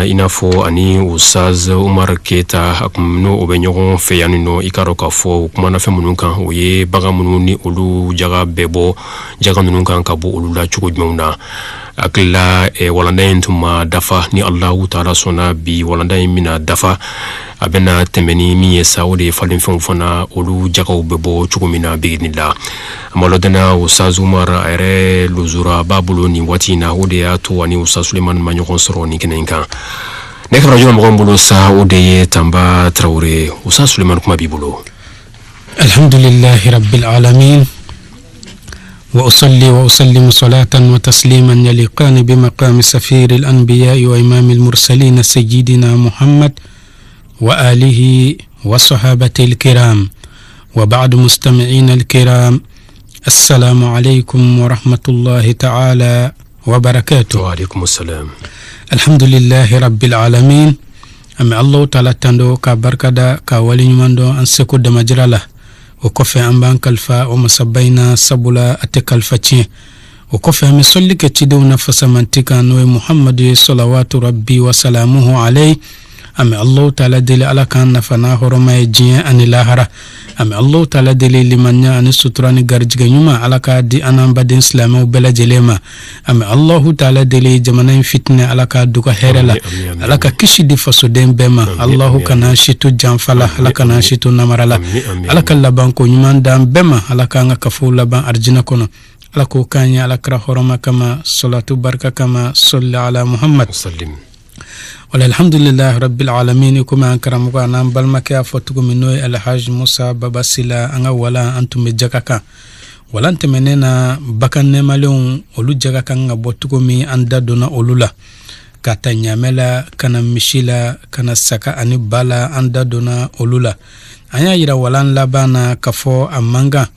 I n'a fɔ ani Ustaz Umar Keyita, a kun n'o o bɛ ɲɔgɔn fɛ yan nɔ. I k'a dɔn k'a fɔ u kumana fɛn minnu kan, o ye bagan minnu ni olu jaga bɛɛ bɔ, jaga ninnu kan ka bɔ olu la cogo jumɛnw na. Hakilila walanda in tun ma dafa. Ni Alahu Taala sɔnna, bi walanda in bɛna dafa. A bɛna tɛmɛ ni min ye sa, o de ye falenfɛnw fana, olu jagaw bɛ bɔ cogo min na biginila. An b'a ladɔnniya, Ustaz Umar a yɛrɛ luzura b'a bolo nin waati in na, o de y'a to ani Ustaz Sulemani ma ɲɔgɔn sɔrɔ nin kɛnɛ in kan. Ne kabarajɔ mɔgɔ bolo sa, o de ye Tanba Tarawele. Ustaz Sulemani, kuma b'i bolo. Alhamdulillahi rabbil alamin. وأصلي وأسلم صلاة وتسليما يليقان بمقام سفير الأنبياء وإمام المرسلين سيدنا محمد وآله وصحابته الكرام، وبعد، مستمعين الكرام، السلام عليكم ورحمة الله تعالى وبركاته. وعليكم السلام. الحمد لله رب العالمين. An bɛ Alahu Taala tando ka barikada ka waleɲuman dɔn an seko damajira la. O kɔfɛ, an b'an kalifa o masaba in na, sabula a tɛ kalifa tiɲɛ. O kɔfɛ, an bɛ sɔli kɛ cidenw na fasamanti kan, n'o ye Muhamadu ye, salawatu rabbi wa salamuhu alayhi. An bɛ Alahu Taala deli, Ala k'an nafa n'a hɔrɔma ye diɲɛ ani lahara. An bɛ Alahu Taala deli, limaniya ani sutura ni garijɛgɛ ɲuman, Ala k'a di an n'an baden silamɛw bɛɛ lajɛlen ma. An bɛ Alahu Taala deli, jamana in fitinɛ, Ala k'a duga hɛrɛ la, Ala ka kisi di fasoden bɛɛ ma. Alahu kana si to janfa la, Ala kana si to namara la. Ala ka labanko ɲuman d'an bɛɛ ma, Ala k'an ka kafow laban arijinɛ kɔnɔ. Ala k'o k'an ye Ala kira hɔrɔma kama, salatu barika kama, sɔli ala Muhammad. Wala alhamdulilahi rabbil alamin. Komi an karamɔgɔ an'an balimakɛ y'a fɔ cogo min, n'o ye Alhaji Musa Baba Sila, an ka wala an tun bɛ jaga kan. Walan tɛmɛnen na, bagan nɛmalenw, olu jaga kan ka bɔ cogo min, an da donna olu la, ka ta ɲaamɛ la ka na misi la ka na saga ani ba la, an da donna olu la. An y'a yira walan laban na k'a fɔ a man kan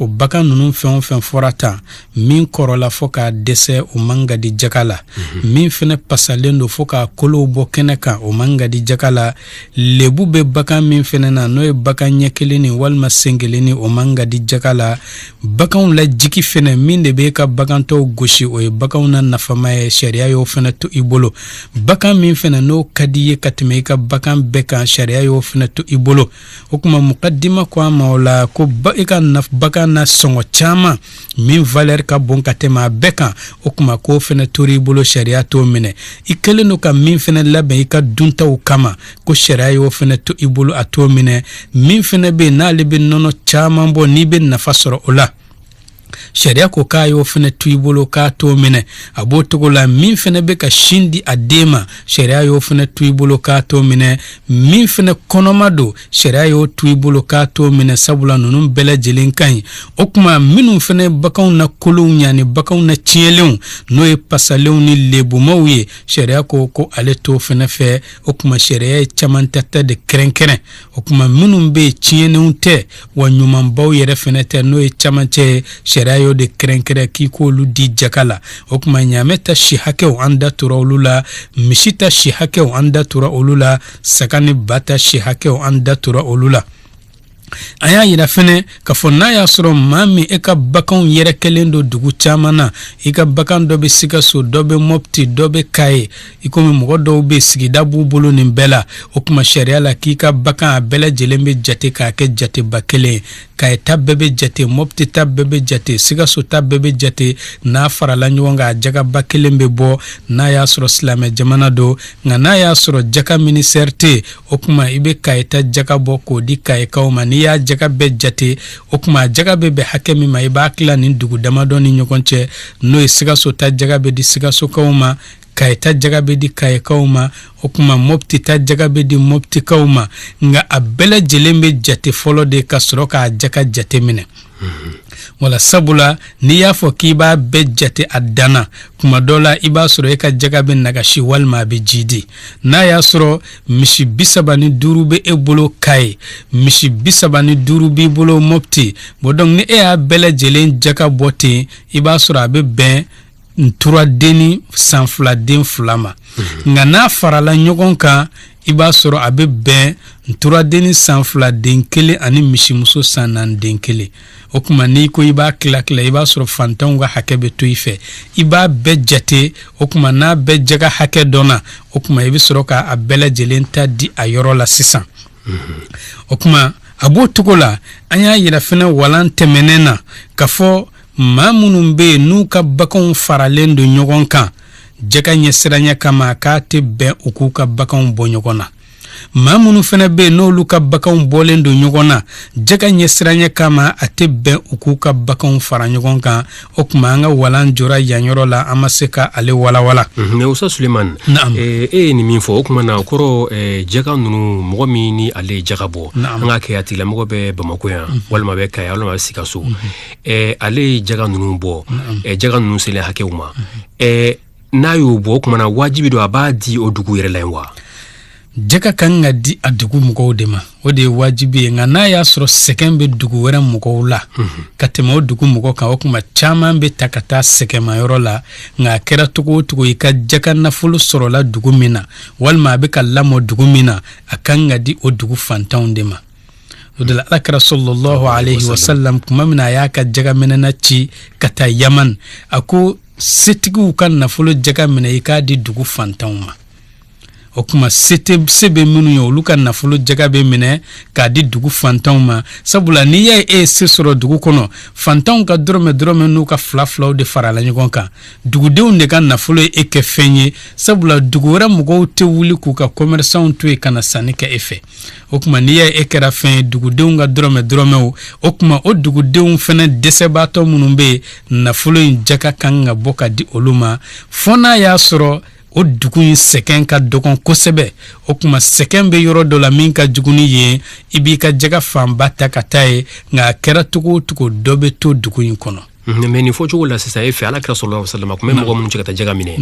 o bagan ninnu fɛn o fɛn fɔra tan, min kɔrɔla fo k'a dɛsɛ, o man ka di jaga la. Min fɛnɛ pasalen don fo k'a kolow bɔ kɛnɛ kan, o man ka di jaga la. Lebu bɛ bagan min fɛnɛ na, n'o ye bagan ɲɛ kelen ni walima sen kelen ni, o man ka di jaga la. Baganw la jigi fɛnɛ, min de b'e ka bagantɔw gosi, o ye baganw na nafama ye, sariya y'o fɛnɛ to i bolo. Bagan min fɛnɛ n'o ka di i ye ka tɛmɛ i ka bagan bɛɛ kan, sariya y'o fɛnɛ to i bolo. O tuma mukadima ko a ma o la ko i ka bagan na sɔngɔ caman min valeur ka bon ka tɛmɛ a bɛɛ kan, o tuma k'o fɛnɛ tora i bolo, sariya t'o minɛ. I kɛlen don ka min fɛnɛ labɛn i ka duntaw kama, ko sariya y'o fɛnɛ to i bolo, a t'o minɛ. Min fɛnɛ bɛ yen n'ale bɛ nɔnɔ caman bɔ, n'i bɛ nafa sɔrɔ o la, sariya ko k'a y'o fɛnɛ to i bolo, k'a t'o minɛ. A b'o cogo la, min fɛnɛ bɛ ka sin di a den ma, sariya y'o fɛnɛ to i bolo, k'a t'o minɛ. Min fɛnɛ kɔnɔma don, sariya y'o to i bolo, k'a t'o minɛ, sabula ninnu bɛɛ lajɛlen ka ɲi. O tuma minnu fɛnɛ baganw na kolow ɲa ni baganw na tiɲɛlenw, n'o ye pasalenw ni lebumaw ye, sariya ko ko ale t'o fɛnɛ fɛ. O tuma sariya ye caman ta ta de kɛrɛnkɛrɛn. O tuma minnu bɛ yen, tiɲɛnenw tɛ wa ɲumanbaw yɛrɛ fɛnɛ tɛ, n'o ye camancɛ ye, sariya y'o de kɛrɛnkɛrɛn k'i k'olu di jaka la. O tuma ɲaamɛ ta si hakɛw, an da tora olu la. Misi ta si hakɛw, an da tora olu la. Saga ni ba ta si hakɛw, an da tora olu la. An y'a yira fɛnɛ k'a fɔ n'a y'a sɔrɔ maa min e ka baganw yɛrɛkɛlen don dugu caman na, i ka bagan dɔ bɛ Sikaso, dɔ bɛ Mɔpti, dɔ bɛ Kaye, i komi mɔgɔ dɔw bɛ sigida b'u bolo nin bɛɛ la, o tuma sariya la k'i ka bagan a bɛɛ lajɛlen bɛ jate k'a kɛ jateba kelen ye. Kaye ta bɛɛ bɛ jate, Mɔpti ta bɛɛ bɛ jate, Sikaso ta bɛɛ bɛ jate. N'a farala ɲɔgɔn kan, a jagaba kelen bɛ bɔ, n'a y'a sɔrɔ silamɛ jamana don. Nka n'a y'a sɔrɔ jaka ministère tɛ yen, o tuma i bɛ Kaye ta jaga bɔ k'o di Kayekaw ma. N'i y'a jaga bɛɛ jate, o tuma a jaga bɛ bɛn hakɛ min ma, i b'a tila nin dugu damadɔ ni ɲɔgɔn cɛ, n'o ye Sikaso ta jaga bɛ di Sikasokaw ma, Kaye ta jaga bɛ di Kayekaw ma, o tuma Mɔpti ta jaga bɛ di Mɔptikaw ma. Nka a bɛɛ lajɛlen bɛ jate fɔlɔ de ka sɔrɔ k'a jaga jate minɛ. Wala sabula n'i y'a fɔ k'i b'a bɛɛ jate a danna, kuma dɔ la i b'a sɔrɔ e ka jaga bɛ nagasi walima a bɛ jidi. N'a y'a sɔrɔ misi 35 bɛ e bolo Kaye, misi 35 b'i bolo Mɔpti, bon, donc ni e y'a bɛɛ lajɛlen jaga bɔ ten, i b'a sɔrɔ a bɛ bɛn nturaden ni san filaden fila ma. Nka n'a farala ɲɔgɔn kan, I b'a sɔrɔ a bɛ bɛn nturadenni san 2 den kelen ani misimuso san 4 den kelen. O tuma n'i ko i b'a tila tila, i b'a sɔrɔ fantanw ka hakɛ bɛ to i fɛ. I b'a bɛɛ jate. O tuma n'a bɛɛ jaga hakɛ dɔnna, o tuma i bɛ sɔrɔ k'a bɛɛ lajɛlen ta di a yɔrɔ la sisan. O tuma a b'o cogo la. An y'a yira fɛnɛ walan tɛmɛnen na k'a fɔ maa minnu bɛ yen n'u ka baganw faralen don ɲɔgɔn kan jaga ɲɛsiranya kama, k'a tɛ bɛn u k'u ka baganw bɔ ɲɔgɔn na. Maa minnu fɛnɛ bɛ yen n'olu ka baganw bɔlen don ɲɔgɔn na jaga ɲɛsiranya kama, a tɛ bɛn u k'u ka baganw fara ɲɔgɔn kan. O tuma an ka walan jɔra yan yɔrɔ la, an ma se ka ale walawala. Mais Usa Suleiman, e ye nin min fɔ, o tuma na o kɔrɔ, jaga ninnu, mɔgɔ min ni ale ye jaga bɔ, an k'a kɛ a tigilamɔgɔ bɛ Bamakɔ yan, walima bɛ Kayi, walima bɛ Sikaso, ale ye jaga ninnu bɔ, jaga ninnu selen hakɛw ma, n'a y'o bɔ, o tuma na wajibi don a b'a di o dugu yɛrɛ la yen wa? Jaga kan ka di a dugu mɔgɔw de ma, o de ye wajibi ye. Nka n'a y'a sɔrɔ sɛgɛn bɛ dugu wɛrɛ mɔgɔw la ka tɛmɛ o dugu mɔgɔ kan, o tuma caman bɛ ta ka taa sɛgɛnmayɔrɔ la. Nka a kɛra cogo o cogo, i ka jaga nafolo sɔrɔla dugu min na, walima a bɛ ka lamɔ dugu min na, a kan ka di o dugu fantanw de ma. O de la, Alakira sallallahu alaihi wasallam, tuma min na a y'a ka jagaminɛna ci ka taa Yaman, a ko setigiw ka nafolo jaga minɛ, i k'a di dugu fantanw ma. O tuma se bɛ minnu ye, olu ka nafolo jaga bɛ minɛ k'a di dugu fantanw ma. Sabula n'i y'a ye e ye se sɔrɔ dugu kɔnɔ, fantanw ka dɔrɔmɛ dɔrɔmɛ n'u ka fila filaw de farala ɲɔgɔn kan. Dugudenw de ka nafolo ye e kɛ fɛn ye, sabula dugu wɛrɛ mɔgɔw tɛ wuli k'u ka commerçants to yen ka na sanni kɛ e fɛ. O tuma n'i y'a ye e kɛra fɛn ye dugudenw ka dɔrɔmɛ dɔrɔmɛw, o tuma o dugudenw fɛnɛ dɛsɛbaatɔ minnu bɛ yen, nafolo in jaga kan ka bɔ ka di olu ma, fo n'a y'a sɔrɔ o dugu in sɛgɛn ka dɔgɔn kosɛbɛ. O tuma sɛgɛn bɛ yɔrɔ dɔ la min ka jugu ni yen, i b'i ka jaga fanba ta ka taa yen. Nka a kɛra cogo o cogo, dɔ bɛ to dugu in kɔnɔ. Mais nin fɔcogo la sisan, e fɛ, Ala kira sallallahu alaihi wasallam a tun bɛ mɔgɔ minnu cɛ ka taa jaga minɛ,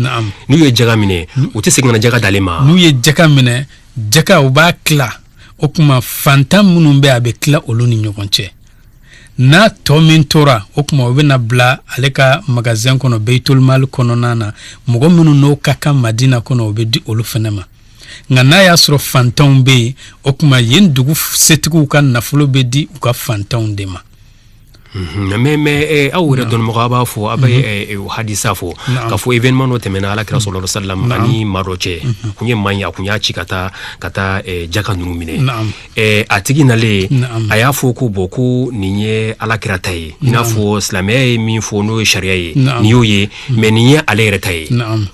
n'u ye jaga minɛ, u tɛ segin ka na jaga d'ale ma? N'u ye jaga minɛ, jaga u b'a tila. O tuma fantan minnu bɛ, a bɛ tila olu ni ɲɔgɔn cɛ. N'a tɔ min tora, o tuma o bɛna bila ale ka magasin kɔnɔ, Beyitulmal kɔnɔna na. Mɔgɔ minnu n'o ka kan Madina kɔnɔ, o bɛ di olu fɛnɛ ma. Nka n'a y'a sɔrɔ fantanw bɛ yen, o tuma yen dugu setigiw ka nafolo bɛ di u ka fantanw de ma. Mais aw yɛrɛ dɔnnimɔgɔ, a b'a fɔ, a bɛ hadisa fɔ k'a fɔ événement dɔ tɛmɛna Ala kira sallallahu alaihi wasallam ani maa dɔ cɛ. A kun ye maa ye, a kun y'a ci ka taa jaka ninnu minɛ. A tigi nalen, a y'a fɔ ko bon, ko nin ye Ala kira ta ye, i n'a fɔ silamɛya ye min fɔ, n'o ye sariya ye, nin y'o ye, mais nin ye ale yɛrɛ ta ye.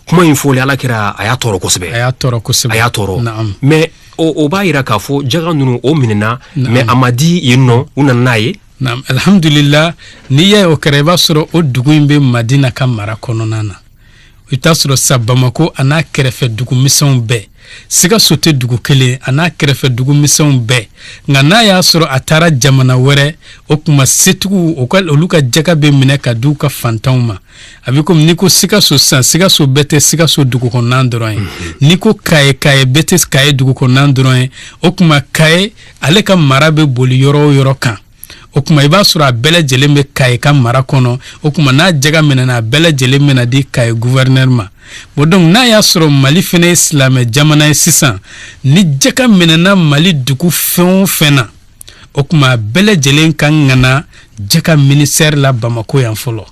Kuma in fɔlen, Ala kira a y'a tɔɔrɔ kosɛbɛ. A y'a tɔɔrɔ kosɛbɛ. A y'a tɔɔrɔ, mais o b'a yira k'a fɔ jaga ninnu o minɛna, mais a ma di yen nɔ, u nana n'a ye. Naam, alhamdulillah. N'i y'a ye o kɛra, i b'a sɔrɔ o dugu in bɛ Madina ka mara kɔnɔna na. I bɛ taa sɔrɔ sa Bamako a n'a kɛrɛfɛ dugu misɛnw bɛɛ, Sikaso tɛ dugu kelen, a n'a kɛrɛfɛ dugu misɛnw bɛɛ. Nka n'a y'a sɔrɔ a taara jamana wɛrɛ, o tuma setigiw olu ka jaga bɛ minɛ ka di u ka fantanw ma. A bɛ komi n'i ko Sikaso sisan, Sikaso bɛɛ tɛ Sikaso dugu kɔnɔna dɔrɔn ye. N'i ko Kaye, Kaye bɛɛ tɛ Kaye dugu kɔnɔna dɔrɔn ye. O tuma Kaye ale ka mara bɛ boli yɔrɔ o yɔrɔ kan, o tuma i b'a sɔrɔ a bɛɛ lajɛlen bɛ Kaye ka mara kɔnɔ. O tuma n'a jaga minɛna, a bɛɛ lajɛlen bɛna di Kaye gouverneur ma. Bon, donc n'a y'a sɔrɔ Mali fɛnɛ ye silamɛ jamana ye sisan, ni jaga minɛna Mali dugu fɛn o fɛn na, o tuma a bɛɛ lajɛlen kan ka na jaga ministère la Bamako yan fɔlɔ.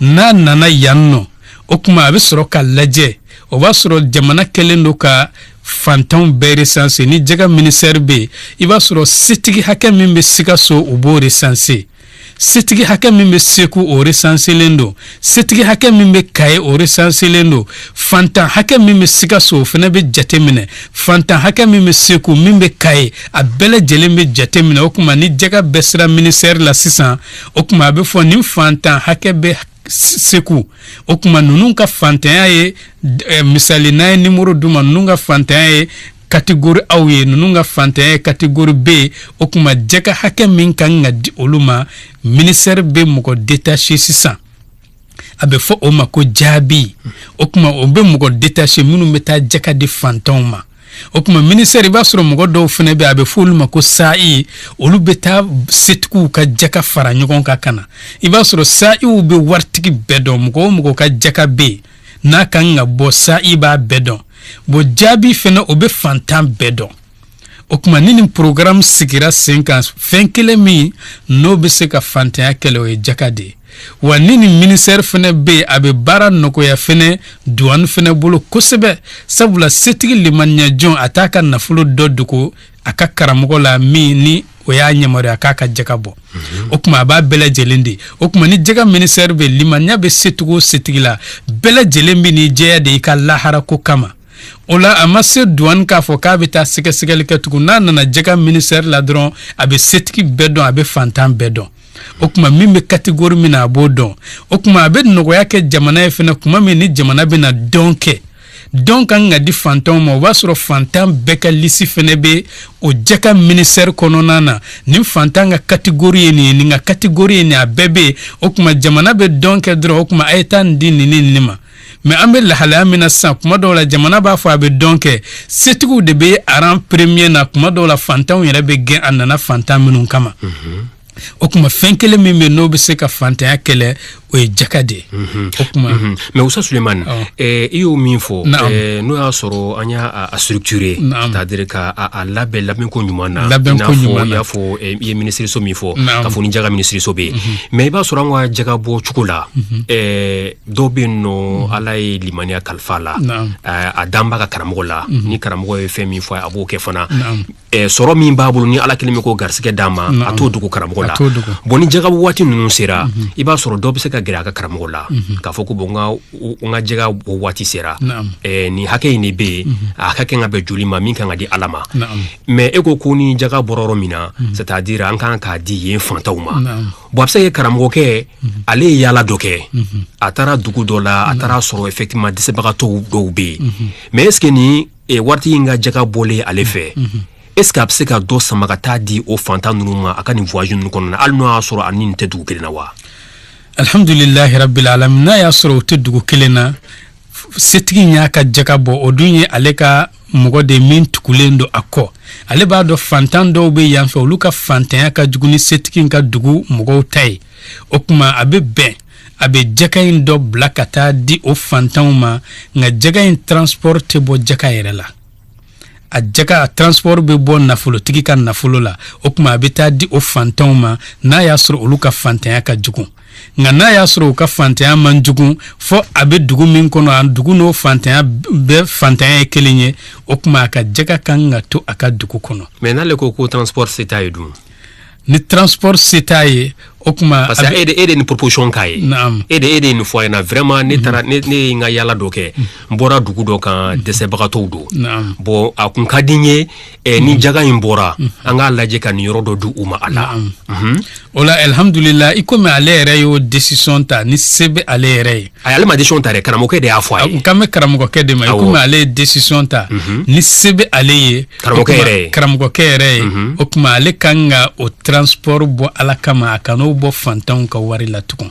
N'a nana yan nɔ, o tuma a bɛ sɔrɔ ka lajɛ. O b'a sɔrɔ jamana kɛlen don ka fantanw bɛɛ recenser. Ni jaga ministère bɛ yen, i b'a sɔrɔ setigi hakɛ min bɛ Sikaso, o b'o recenser. Setigi hakɛ min bɛ Segu, o recensélen don. Setigi hakɛ min bɛ Kaye, o recensélen don. Fantan hakɛ min bɛ Sikaso, o fana bɛ jate minɛ. Fantan hakɛ min bɛ Segu, min bɛ Kaye, a bɛɛ lajɛlen bɛ jate minɛ. O tuma ni jaga bɛɛ sera ministère la sisan, o tuma a bɛ fɔ nin fantan hakɛ bɛ Segu. O tuma ninnu ka fantanya ye, misali, n'a ye numéro d'u ma, ninnu ka fantanya ye catégorie A ye, ninnu ka fantanya ye catégorie B ye. O tuma jaga hakɛ min kan ka di olu ma, ministère bɛ mɔgɔ détaché sisan, a bɛ fɔ o ma ko jaabi. O tuma o bɛ mɔgɔ détaché minnu bɛ taa jaga di fantanw ma. O tuma ministère, i b'a sɔrɔ mɔgɔ dɔw fana bɛ, a bɛ fɔ olu ma ko sa'i, olu bɛ taa setigiw ka jaka fara ɲɔgɔn kan ka na. I b'a sɔrɔ sa'iw bɛ waritigi bɛɛ dɔn. Mɔgɔ o mɔgɔ ka jaka bɛ yen n'a kan ka bɔ, sa'i b'a bɛɛ dɔn. Bon, jaabi fɛnɛ, o bɛ fantan bɛɛ dɔn. O tuma, ni nin programme sigira sen kan, fɛn kelen min n'o bɛ se ka fantanya kɛlɛ, o ye jaka de ye. Wa ni nin ministère fɛnɛ bɛ yen, a bɛ baara nɔgɔya fɛnɛ douane fɛnɛ bolo kosɛbɛ, sabula setigi limaniya jɔn, a t'a ka nafolo dɔ dogo a ka karamɔgɔ la min ni o y'a yamaruya k'a ka jaka bɔ. O tuma, a b'a bɛɛ lajɛlen de. O tuma, ni jaka ministère bɛ, limaniya bɛ setigi o setigi la, bɛɛ lajɛlen bɛ n'i jɛya de i ka lahara ko kama. O la, a ma se douane k'a fɔ k'a bɛ taa sɛgɛsɛgɛli kɛ tugun. N'a nana jaka ministère la dɔrɔn, a bɛ setigi bɛɛ dɔn, a bɛ fantan bɛɛ dɔn. O tuma, min bɛ catégorie min na, a b'o dɔn. O tuma, a bɛ nɔgɔya kɛ jamana ye fɛnɛ. Tuma min ni jamana bɛna don kɛ, don kan ka di fantanw ma, o b'a sɔrɔ fantan bɛɛ ka liste fɛnɛ bɛ o jaka ministère kɔnɔna na. Nin fantan ka catégorie ye nin ye, nin ka catégorie ye nin, a bɛɛ bɛ yen. O tuma, jamana bɛ don kɛ dɔrɔn, o tuma, a ye taa nin di nin ni nin ma. Mais an bɛ lahalaya min na sisan, kuma dɔw la, jamana b'a fɔ a bɛ don kɛ, setigiw de bɛ a rang premier na. Kuma dɔw la, fantanw yɛrɛ bɛ gɛn a nana fantan minnu kama. O tuma, fɛn kelen min bɛ n'o bɛ se ka fantanya kɛlɛ, o ye jaka de ye. O tuma Mais Oussa Sulemani, i y'o min fɔ, n'o y'a sɔrɔ an y'a a structuré, c'est-à-dire ka a labɛn labɛnko ɲuman na, labɛnko ɲuman na, i y'a fɔ, i ye minisiriso min fɔ, k'a fɔ ni jaka minisiriso bɛ yen. Mais i b'a sɔrɔ an ka jaka bɔ cogo la, dɔw bɛ yen nɔ, Ala ye limaniya kalifa la, a dan b'a ka karamɔgɔ la. Ni karamɔgɔ ye fɛn min fɔ, a b'o kɛ fana. Sɔrɔ min b'a bolo, ni Ala kelen bɛ k'o garisɛgɛ d'a ma, a t'o dogo karamɔgɔ la. Bon, ni jaka waati ninnu sera, i b'a sɔrɔ dɔ bɛ se ka gɛrɛ a ka karamɔgɔ la k'a fɔ ko bon, n ka jaka bɔ waati sera, nin hakɛ in de bɛ yen, a hakɛ kan ka bɛn joli ma min kan ka di Ala ma. Mais e ko ko ni jaka bɔra yɔrɔ min na, c'est à dire an kan k'a di yen fantanw ma. Bon, a bɛ se ka kɛ karamɔgɔkɛ ale ye yaala dɔ kɛ, a taara dugu dɔ la, a taara sɔrɔ effectivement dɛsɛbagatɔw dɔw bɛ yen. Mais est ce que ni waati in ka jaka bɔlen ale fɛ, est ce que a bɛ se ka dɔ sama ka taa di o fantan ninnu ma a ka nin voyage ninnu kɔnɔna na, hali n'o y'a sɔrɔ a ni nin tɛ dugu kelen na wa? Alhamdulilahi rabbil alamin. N'a y'a sɔrɔ o tɛ dugu kelen na, setigi y'a ka jaka bɔ, o dun ye ale ka mɔgɔ de min tugulen don a kɔ, ale b'a dɔn fantan dɔw bɛ yan fɛ, olu ka fantanya ka jugu ni setigi ka dugu mɔgɔw ta ye. O tuma, a bɛ bɛn, a bɛ jaka in dɔ bila ka taa di o fantanw ma. Nka jaka in transport tɛ bɔ jaka yɛrɛ la, a jaka a transport bɛ bɔ nafolotigi ka nafolo la. O tuma, a bɛ taa di o fantanw ma n'a y'a sɔrɔ olu ka fantanya ka jugu. Nka n'a y'a sɔrɔ u ka fantanya man jugu, fɔ a bɛ dugu min kɔnɔ, a dugu n'o fantanya bɛɛ fantanya ye kelen ye, o tuma, a ka jaka kan ka to a ka dugu kɔnɔ. Mais n'ale ko ko transport se t'a ye dun? Ni transport se t'a ye, o tuma Parce que e de ni proposition k'a ye. Naam. E de ye nin fɔ a ɲɛna. Vraiment, ne taara, ne ye n ka yala dɔ kɛ, n bɔra dugu dɔ kan, dɛsɛbagatɔw don. Bon, a kun ka di n ye, ni jaga in bɔra, an k'a lajɛ ka nin yɔrɔ dɔ di u ma a la. O la, alhamdulillah, i komi ale yɛrɛ y'o décision ta, ni se bɛ ale yɛrɛ ye. Ayi, ale ma décision ta dɛ, karamɔgɔkɛ de y'a fɔ a ye. N kan bɛ karamɔgɔkɛ de ma. I komi ale ye décision ta, ni se bɛ ale ye, karamɔgɔkɛ yɛrɛ ye, karamɔgɔkɛ yɛrɛ ye, o tuma, ale kan ka o transport bɔ Ala kama, a kan'o bɔ fantanw ka wari la tugun.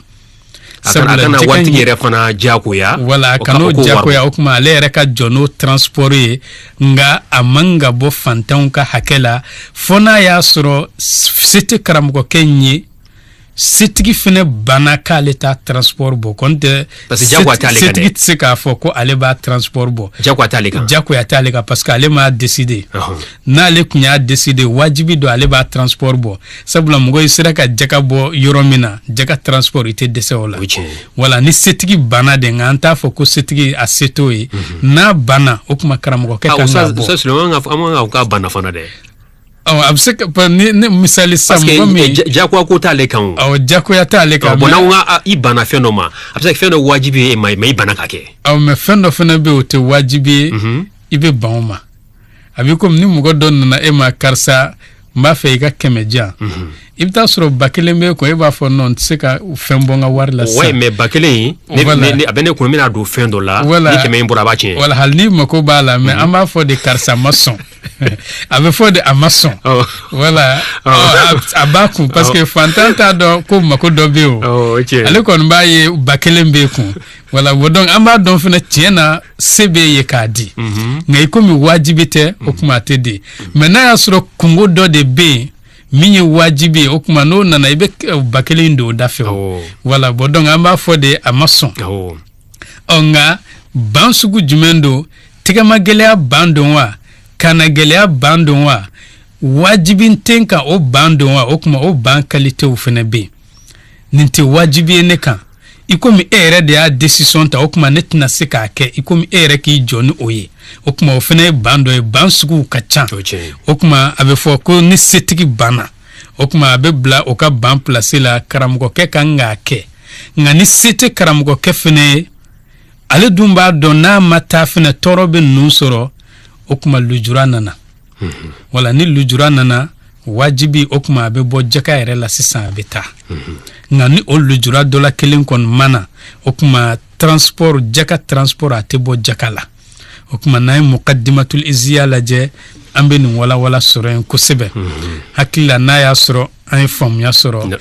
A kana waritigi yɛrɛ fana diyagoya. Wala, a kan'o diyagoya. O tuma, ale yɛrɛ ka jɔ n'o transport ye, nka a man ka bɔ fantanw ka hakɛ la, fo n'a y'a sɔrɔ se tɛ karamɔgɔkɛ in ye, setigi fɛnɛ banna k'ale t'a transport bɔ. Kɔni tɛ, parce que jagoya t'ale kan dɛ. Setigi tɛ se k'a fɔ ko ale b'a transport bɔ. Jagoya t'ale kan. Jagoya t'ale kan, parce que ale m'a décider. N'ale tun y'a décider, wajibi don, ale b'a transport bɔ, sabula mɔgɔ i sera ka jaga bɔ yɔrɔ min na, jaga transport, i tɛ dɛsɛ o la. Wala ni setigi banna de, nka an t'a fɔ ko setigi a se t'o ye. N'a banna, o tuma, karamɔgɔkɛ kan k'a bɔ. An man ka k'a banna fana dɛ. Awɔ, a bɛ se ka ni misali sisan, mɔgɔ min Jagoya ko t'ale kan o. Awɔ, jagoya t'ale kan. Bon, n'aw ka i banna fɛn dɔ ma, a bɛ se ka fɛn dɔ wajibi ye e ma, mais i banna ka kɛ. Awɔ, mais fɛn dɔ fana bɛ yen, o tɛ wajibi ye, i bɛ ban o ma. A bɛ komi ni mɔgɔ dɔ nana e ma: karisa, n b'a fɛ i ka 100 di yan. I bɛ taa sɔrɔ 1000 b'e kun, e b'a fɔ non, n tɛ se ka fɛn bɔ n ka wari la sisan. Ouais, mais 1000 in, a bɛ ne kun, n bɛna don fɛn dɔ la, ni 100 in bɔra, a b'a tiɲɛ. Wala, hali n'i mako b'a la, mais an b'a fɔ de karisa ma sɔn. A bɛ fɔ de a ma sɔn. Wala, a b'a kun, parce que fantan t'a dɔn ko mako dɔ bɛ yen. O ale kɔni b'a ye 1000 b'e kun. Wala, bon, donc an b'a dɔn fana, tiɲɛ na, se b'e ye k'a di, nka i komi wajibi tɛ, o tuma, a tɛ di. Mais n'a y'a sɔrɔ kungo dɔ de bɛ yen min ye wajibi ye, o tuma, n'o nana, i bɛ 1000 don o da fɛ o. Wala, bon, donc an b'a fɔ de a ma sɔn. Ɔ, nka ban sugu jumɛn don? Tɛgɛmagɛlɛya ban don wa, kannagɛlɛya ban don wa, wajibi tɛ n kan o ban don wa? O tuma o ban kalitew fana bɛ yen. Nin tɛ wajibi ye ne kan, i komi e yɛrɛ de y'a décision ta, o tuma ne tɛna se k'a kɛ i komi e yɛrɛ k'i jɔ ni o ye. O tuma o fana ye ban dɔ ye. Ban suguw ka ca. O tuma a bɛ fɔ ko ni setigi banna, o tuma a bɛ bila o ka ban place la, karamɔgɔkɛ kan k'a kɛ. Nka ni se tɛ karamɔgɔkɛ fana ye, ale dun b'a dɔn n'a ma taa fana tɔɔrɔ bɛ ninnu sɔrɔ, o tuma lujura nana. Wala ni lujura nana wajibi, o tuma a bɛ bɔ jaka yɛrɛ la sisan, a bɛ taa. Nka ni o lujura dɔ la kelen kɔni ma na, o tuma transport, jaka transport, a tɛ bɔ jaka la. O tuma n'an ye Mukadimatul Iziya lajɛ, an bɛ nin walawala sɔrɔ yen kosɛbɛ. Hakili la, n'a y'a sɔrɔ an ye faamuya sɔrɔ,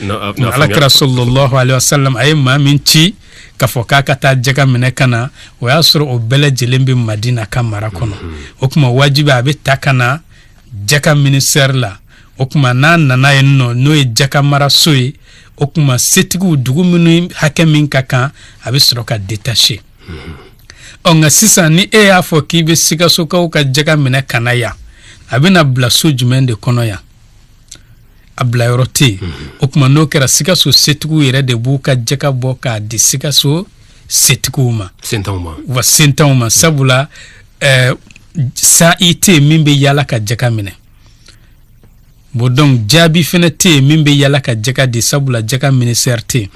Alakira sallallahu alaihi wasallam a ye maa min ci k'a fɔ k'a ka taa jaka minɛ ka na, o y'a sɔrɔ o bɛɛ lajɛlen bɛ Madina ka mara kɔnɔ. O tuma wajibi a bɛ ta ka na jaka ministère la. O tuma n'a nana yen nɔ, n'o ye jaka maraso ye, o tuma setigiw, dugu minnu hakɛ min ka kan, a bɛ sɔrɔ ka détacher. Ɔ nka sisan ni e y'a fɔ k'i bɛ Sikasokaw ka jaka minɛ ka na yan, a bɛna bila so jumɛn de kɔnɔ yan? A bila yɔrɔ tɛ yen. O tuma n'o kɛra, Sikaso setigiw yɛrɛ de b'u ka jaka bɔ k'a di Sikaso setigiw ma. Sentanw ma. Wa sentanw ma, sabula sa'i tɛ yen min bɛ yala ka jaka minɛ. Bon, donc jaabi fɛnɛ tɛ yen min bɛ yala ka jaka di, sabula jaka ministère tɛ yen.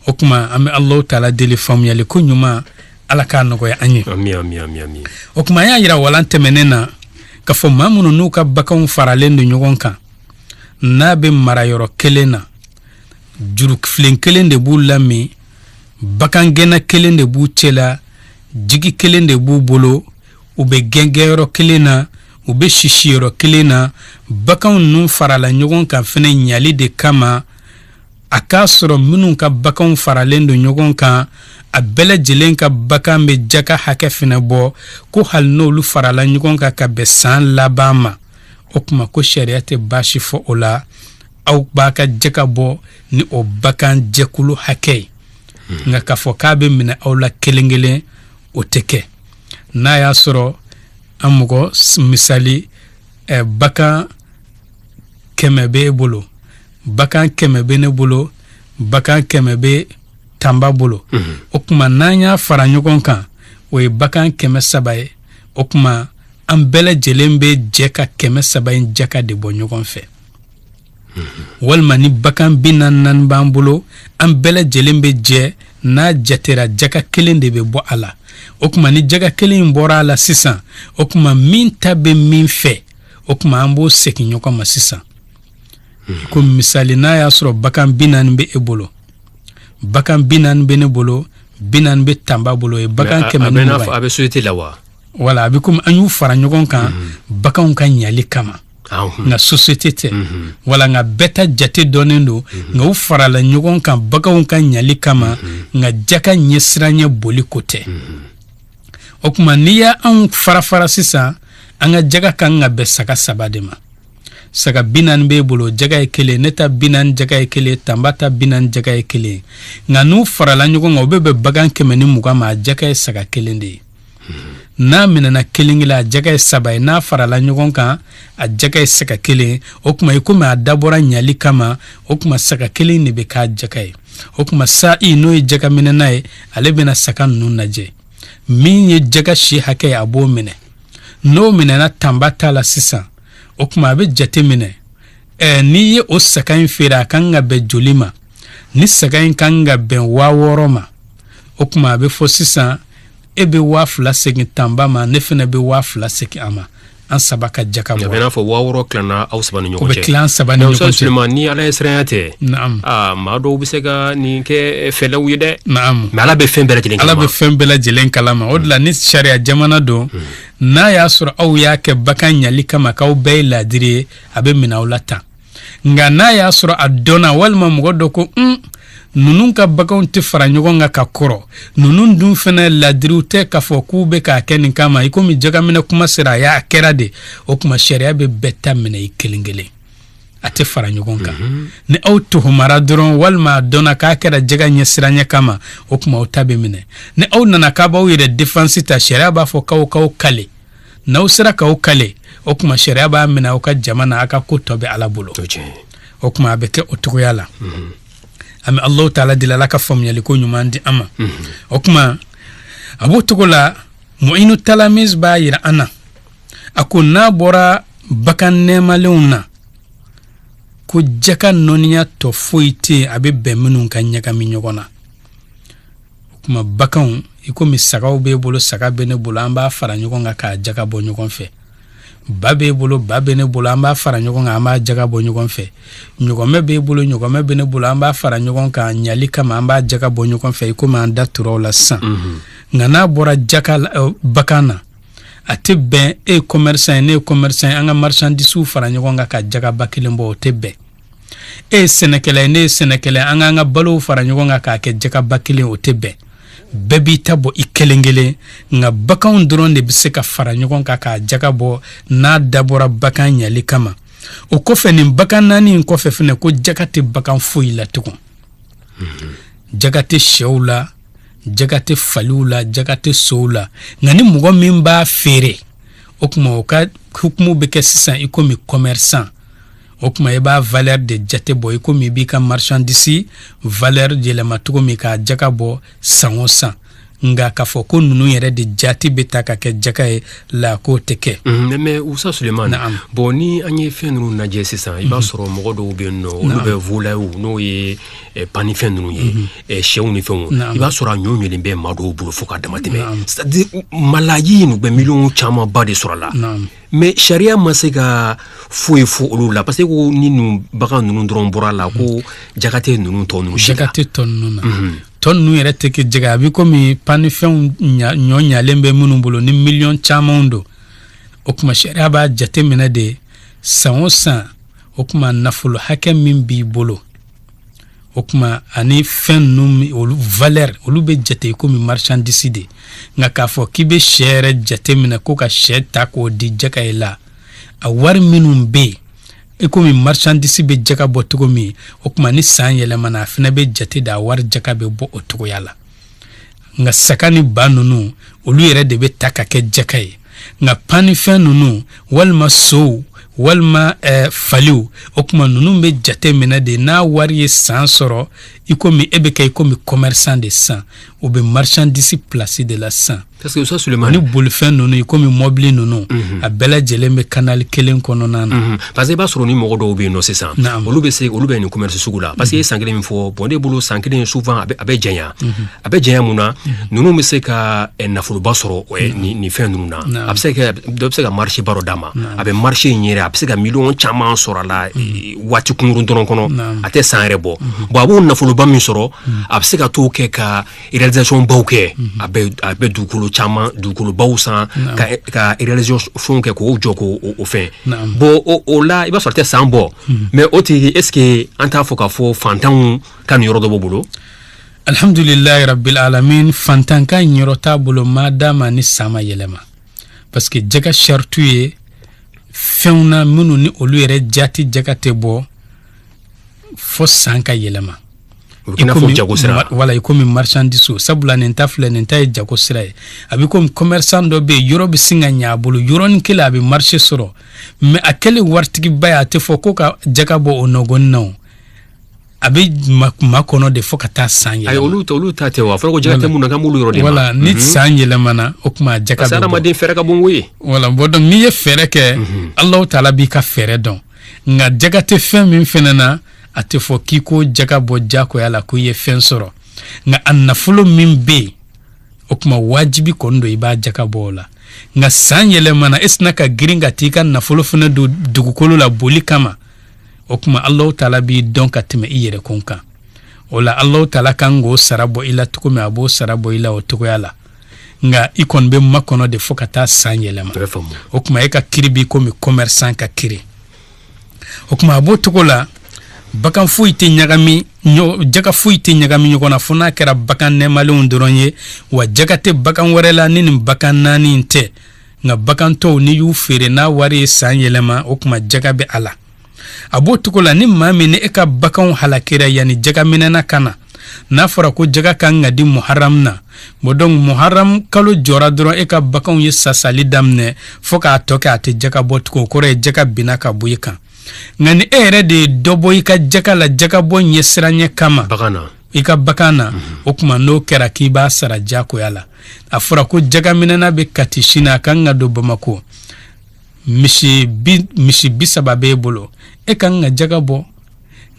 O tuma an bɛ Alahu taala deli, faamuyali ko ɲuman, Ala k'a nɔgɔya an ye. Ami, ami, ami, ami. O tuma an y'a yira walan tɛmɛnen na k'a fɔ maa minnu n'u ka baganw faralen don ɲɔgɔn kan, n'a bɛ mara yɔrɔ kelen na, jurufilen kelen de b'u lamin, bagangɛnna kelen de b'u cɛla, jigi kelen de b'u bolo, u bɛ gɛngɛyɔrɔ kelen na, u bɛ sisiyɔrɔ kelen na, baganw ninnu farala ɲɔgɔn kan fɛnɛ ɲali de kama. A k'a sɔrɔ minnu ka baganw faralen don ɲɔgɔn kan, a bɛɛ lajɛlen ka bagan bɛ jaka hakɛ fɛnɛ bɔ, ko hali n'olu farala ɲɔgɔn kan ka bɛn san laban ma, o tuma ko sariya tɛ baasi fɔ o la, aw b'a ka jaka bɔ ni o bagan jɛkulu hakɛ ye. Nka k'a fɔ k'a bɛ minɛ aw la kelen kelen, o tɛ kɛ. N'a y'a sɔrɔ an mɔgɔ misali, bagan 100 bɛ e bolo, bagan 100 bɛ ne bolo, bagan 100 bɛ Tanba bolo, o tuma n'an y'a fara ɲɔgɔn kan, o ye bagan 300 ye. O tuma an bɛɛ lajɛlen bɛ jɛ ka 300 in jaka de bɔ ɲɔgɔn fɛ. Walima ni bagan 44 b'an bolo, an bɛɛ lajɛlen bɛ jɛ, n'a jatera jaka kelen de bɛ bɔ a la. O tuma ni jaka kelen in bɔra a la sisan, o tuma min ta bɛ min fɛ, o tuma an b'o segin ɲɔgɔn ma sisan. Ko misali, n'a y'a sɔrɔ bagan 40 bɛ e bolo, bagan 40 bɛ ne bolo, 40 bɛ Tanba bolo, o ye bagan 120 ye. A bɛ société la wa? Wala, a bɛ komi an y'u fara ɲɔgɔn kan baganw ka ɲali kama. Nka société tɛ. Wala, nka bɛɛ ta jate dɔnnen don, nka u farala ɲɔgɔn kan baganw ka ɲali kama, nka jaka ɲɛsiranɲɛ boli ko tɛ. O tuma n'i y'anw fara fara sisan, an ka jaga kan ka bɛn saga 3 de ma. Saga 40 b'e bolo, jaga ye kelen, ne ta 40 jaga ye kelen, Tanba ta 40 jaga ye kelen. Nka n'u farala ɲɔgɔn kan, o bɛ bɛn bagan 120 ma, a jaga ye saga kelen de ye. N'a minɛna kelen kelen, a jaga ye 3 ye. N'a farala ɲɔgɔn kan, a jaga ye saga kelen. O tuma i komi a dabɔra ɲali kama, o tuma saga kelen de bɛ k'a jaga ye. O tuma sa'i, n'o ye jaga minɛna ye, ale bɛna saga ninnu lajɛ, min ye jaga si hakɛ ye, a b'o minɛ. N'o minɛna Tanba ta la sisan, o tuma a bɛ jate minɛ, n'i ye o saga in feere, a kan ka bɛn joli ma? Ni saga in kan ka bɛn 6000 ma, o tuma a bɛ fɔ sisan e bɛ 2000 segin Tanba ma, ne fana bɛ 2000 segin a ma, an saba ka jaka bɔ. A bɛ n'a fɔ 6000 tilanna aw saba ni ɲɔgɔn cɛ. O bɛ tila an saba ni ɲɔgɔn cɛ. Suleman, ni Ala ye siranya tɛ. Naam. Aa, maa dɔw bɛ se ka nin kɛ fɛlɛw ye dɛ. Naam. Mais Ala bɛ fɛn bɛɛ lajɛlen kalama. Ala bɛ fɛn bɛɛ lajɛlen kalama. O de la ni sariya jamana don, n'a y'a sɔrɔ aw y'a kɛ bagan ɲali kama, k'aw bɛɛ ye laadiri ye, a bɛ minɛ aw la tan. Nka n'a y'a sɔrɔ a dɔnna, walima mɔgɔ dɔ ko ninnu ka baganw tɛ fara ɲɔgɔn kan ka kɔrɔ, ninnu dun fana ladiriw tɛ k'a fɔ k'u bɛ k'a kɛ nin kama, i komi jagaminɛ kuma sera, a y'a kɛra de, o tuma sariya bɛ bɛɛ ta minɛ i kelen kelen, a tɛ fara ɲɔgɔn kan. Ni aw tuhumara dɔrɔn, walima a dɔnna k'a kɛra jaga ɲɛsiranɲɛ kama, o tuma aw ta bɛ minɛ. Ni aw nana k'a b'aw yɛrɛ defansi ta, sariya b'a fɔ k'aw k'aw kale. N'aw sera k'aw kale, o tuma sariya b'a minɛ aw ka jama na, aw ka ko tɔ bɛ Ala bolo. O tuma a bɛ kɛ o cogoya la. An bɛ Alahu taala deli, Ala ka faamuyali ko ɲuman di an ma. O tuma a b'o cogo la, Muinu Talamiz b'a yira an na, a ko n'a bɔra bagan nɛɛmalenw na, ko jaka nɔniya tɔ foyi tɛ yen a bɛ bɛn minnu ka ɲagami ɲɔgɔn na. O tuma baganw, i komi sagaw b'e bolo, saga bɛ ne bolo, an b'a fara ɲɔgɔn kan k'a jaga bɔ ɲɔgɔn fɛ. Ba b'e bolo, ba bɛ ne bolo, an b'a fara ɲɔgɔn kan, an b'a jaga bɔ ɲɔgɔn fɛ. Ɲɔgɔmɛ b'e bolo, ɲɔgɔmɛ bɛ ne bolo, an b'a fara ɲɔgɔn kan ɲali kama, an b'a jaga bɔ ɲɔgɔn fɛ, i komi an da tura la sisan. Nka n'a bɔra jaka bagan na, a tɛ bɛn e ye commerçant ye, ne ye commerçant ye, an ka marchandise fara ɲɔgɔn kan ka jagaba kelen bɔ, o tɛ bɛn. E ye sɛnɛkɛla ye, ne ye sɛnɛkɛla ye, an k'an ka balow fara ɲɔgɔn kan k'a kɛ jagaba kelen, o tɛ bɛn. Bɛɛ b'i ta bɔ i kelen kelen. Nka baganw dɔrɔn de bɛ se ka fara ɲɔgɔn kan k'a jaga bɔ n'a dabɔra bagan ɲali kama. O kɔfɛ, nin bagan naani in kɔfɛ fɛnɛ, ko jaga tɛ bagan foyi la tugun. Jaga tɛ sɛw la, jaga tɛ faliw la, jaga tɛ sow la. Nka ni mɔgɔ min b'a feere, o tuma o ka hukumu bɛ kɛ sisan i komi commerçant. O tuma i b'a valeur de jate bɔ, i komi i b'i ka marchandise valeur yɛlɛma cogo min k'a jaga bɔ san o san. Nka k'a fɔ ko ninnu yɛrɛ de jati bɛ ta ka kɛ jaka ye la, k'o tɛ kɛ. Mais Usa Sulemani, bon, ni an ye fɛn ninnu lajɛ sisan, i b'a sɔrɔ mɔgɔ dɔw bɛ yen nɔ, olu bɛ volaille, n'o ye pannifɛn ninnu ye, sɛw ni fɛnw, i b'a sɔrɔ a ɲɔ ɲɛlen bɛ maa dɔw bolo fo ka dama tɛmɛ, c'est à dire malayi ninnu bɛ miliyɔn camanba de sɔrɔ a la. Mais sariya ma se ka foyi fɔ olu la, parce que ko ni ninnu bagan ninnu dɔrɔn bɔra a la, ko jaga tɛ ninnu tɔ ninnu si la. Jaga tɛ tɔ ninnu na. Tɔ ninnu yɛrɛ tɛ kɛ jaga. A bɛ komi pannifɛnw ɲɔ ɲalen bɛ minnu bolo ni miliyɔn camanw don. O tuma sariya b'a jate minɛ de san o san. O tuma nafolo hakɛ min b'i bolo, o tuma ani fɛn ninnu, olu valeur, olu bɛ jate komi marchandise de. Nka k'a fɔ k'i bɛ sɛ yɛrɛ jate minɛ ko ka sɛ ta k'o di jaga ye la, a wari minnu bɛ yen, i komi marchandise bɛ jaga bɔ cogo min, o tuma ni san yɛlɛmana, a fana bɛ jate de, a wari jaga bɛ bɔ o cogoya la. Nka saga ni ba ninnu, olu yɛrɛ de bɛ ta ka kɛ jaka ye. Nka pannifɛn ninnu, walima sow, walima faliw, o tuma ninnu bɛ jate minɛ de n'a wari ye san sɔrɔ, i komi e bɛ kɛ i komi commerçant de san, o bɛ marchandise place de la san. Parce que Usa Sulemani, ni bolifɛn ninnu, i komi mɔbili ninnu, a bɛɛ lajɛlen bɛ canal kelen kɔnɔna na. Parce que i b'a sɔrɔ ni mɔgɔ dɔw bɛ yen nɔ sisan, olu bɛ se, olu bɛ nin commerce sugu la, parce que i ye san kelen min fɔ, bon, ne bolo san kelen souvent a bɛ janya. A bɛ janya mun na? Ninnu bɛ se ka nafoloba sɔrɔ nin fɛn ninnu na. A bɛ se ka dɔ bɛ se ka marché ba dɔ d'a ma, a bɛ marché in yɛrɛ, a bɛ se ka miliyɔn caman sɔrɔ a la waati kunkurun dɔrɔn kɔnɔ, a tɛ san yɛrɛ bɔ. Bon, a b'o nafoloba min sɔrɔ, a bɛ se ka t'o kɛ ka réalisation baw kɛ, a bɛ dugukolo caman, dugukolobaw san ka réalisation kɛ k'o jɔ k'o fɛn. Bon, o la i b'a sɔrɔ a tɛ san bɔ. Mais o tigi, est ce que an t'a fɔ k'a fɔ fantanw ka nin yɔrɔ dɔ b'o bolo? Alhamdulilayi rabbil alamin, fantan ka yɔrɔ t'a bolo ma dama ni san ma yɛlɛma, parce que jaga saritu ye fɛnw na minnu ni olu yɛrɛ jati jaga tɛ bɔ fo san ka yɛlɛma. I n'a fɔ jago sira. Wala, i komi marchandise. Sabula nin ta filɛ, nin ta ye jago sira ye. A bɛ komi commerçant dɔ bɛ yen, yɔrɔ bɛ sin ka ɲɛ a bolo yɔrɔnin kelen, a bɛ marché sɔrɔ, mais a kɛlen waritigiba ye, a tɛ fɔ ko ka jaga bɔ o nɔgɔnin na o. A bɛ makɔnɔ de fo ka taa san yɛlɛma. Ayi, olu ta tɛ o. A fɔra ko jaga tɛ mun na, k'an b'olu yɔrɔ de ma. Wala, ni san yɛlɛmana, o tuma a jaga bɛ bɔ. Parce que adamaden fɛɛrɛ ka bon koyi. Wala, bon, donc n'i ye fɛɛrɛ kɛ, Alahu taala b'i ka fɛɛrɛ dɔn. Nka jaga tɛ fɛn min fɛnɛ na, a tɛ fɔ k'i ko jaga bɔ jagoya la ko i ye fɛn sɔrɔ. Nka a nafolo min bɛ yen, o tuma wajibi kɔni don i b'a jaga bɔ o la. Nka san yɛlɛmana, e sina ka girin ka t'i ka nafolo fɛnɛ don dugukolo la boli kama, o tuma Alahu taala b'i dɔn ka tɛmɛ i yɛrɛ kun kan. O la Alahu taala kan k'o sara bɔ i la cogo min, a b'o sara bɔ i la o cogoya la. Nka i kɔni bɛ makɔnɔ de fo ka taa san yɛlɛma. O tuma e ka kiri b'i komi commerçant ka kiri. O tuma a b'o cogo la, bagan foyi tɛ ɲagami, jaga foyi tɛ ɲagami ɲɔgɔn na fo n'a kɛra bagan nɛmalenw dɔrɔn ye. Wa jaga tɛ bagan wɛrɛ la ni nin bagan naani in tɛ. Nka bagan tɔw, n'i y'u feere n'a wari ye san yɛlɛma, o tuma jaga bɛ a la. A b'o cogo la, ni maa min ni e ka baganw halakira yanni jagaminɛna ka na, N'a fɔra ko jaga kan ka di muharam na, bon, donc muharam kalo jɔra dɔrɔn, e ka baganw ye sasali daminɛ fo k'a tɔ kɛ, a tɛ jaga bɔ tugun. O kɔrɔ ye jaga binna ka bɔ i kan. Nka ni e yɛrɛ de ye dɔ bɔ i ka jaga la, jaga bɔ ɲɛsiranɲɛ kama, bagan na, i ka bagan na, o tuma n'o kɛra k'i b'a sara diyagoya la. A fɔra ko jagaminɛna bɛ Kati sini, a kan ka don Bamako, misi 30 b'e bolo, e kan ka jaga bɔ.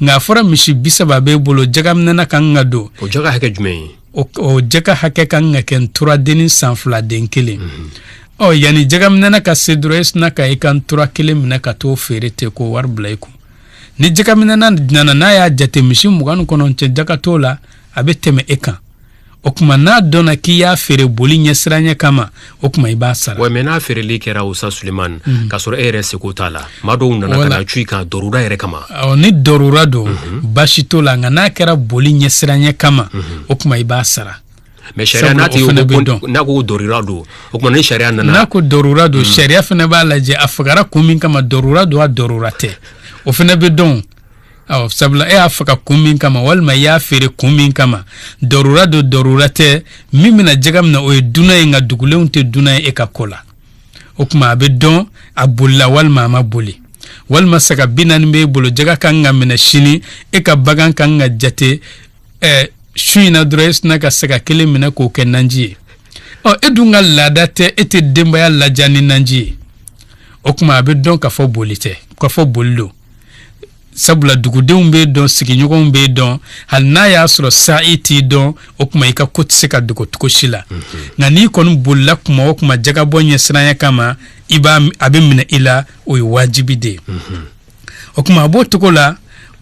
Nka a fɔra misi 30 b'e bolo, jagaminɛna kan ka don. O jaga hakɛ jumɛn ye? O jaga hakɛ kan ka kɛ nturadenni san 2 den kelen. Ɔ, yanni jagaminɛna ka se dɔrɔn, e sina ka i ka ntura kelen minɛ ka t'o feere ten k'o wari bila i kun. Ni jagaminɛna nana, n'a y'a jate, misi 29 jaga t'o la, a bɛ tɛmɛ e kan. O tuma n'a dɔnna k'i y'a feere boli ɲɛsiranɲɛ kama, o tuma i b'a sara. Ouais, mais n'a feereli kɛra, Usa Sulemani, k'a sɔrɔ e yɛrɛ seko t'a la, maa dɔw nana ka na cu i kan dɔrura yɛrɛ kama. Ɔ, ni dɔrura don, baasi t'o la. Nka n'a kɛra boli ɲɛsiranɲɛ kama, o tuma i b'a sara. Mais sariya n'a tɛ, n'a ko dɔrura don, o tuma ni sariya nana. N'a ko dɔrura don, sariya fana b'a lajɛ a fagara kun min kama, dɔrura don a dɔrura tɛ, o fana bɛ dɔn. Awɔ, sabula e y'a faga kun min kama walima i y'a feere kun min kama, dɔrura don dɔrura tɛ, min bɛna jaga minɛ, o ye dunan ye, nka dugulenw tɛ dunan ye e ka ko la. O tuma a bɛ dɔn a bolila walima a ma boli. Walima saga 40 b'e bolo, jaga kan ka minɛ sini, e ka bagan kan ka jate su in na dɔrɔn, e sina ka saga kelen minɛ k'o kɛ nanji ye. Ɔ, e dun ka laada tɛ, e tɛ denbaya laja ni nanji ye. O tuma a bɛ dɔn k'a fɔ boli tɛ, k'a fɔ boli don, sabula dugudenw b'e dɔn, sigiɲɔgɔnw b'e dɔn. Hali n'a y'a sɔrɔ sa'i t'i dɔn, o tuma i ka ko tɛ se ka dogo cogo si la. Nka n'i kɔni bolila kuma o kuma jagabɔ ɲɛsiranya kama, i b'a a bɛ minɛ i la, o ye wajibi de ye. O tuma a b'o cogo la,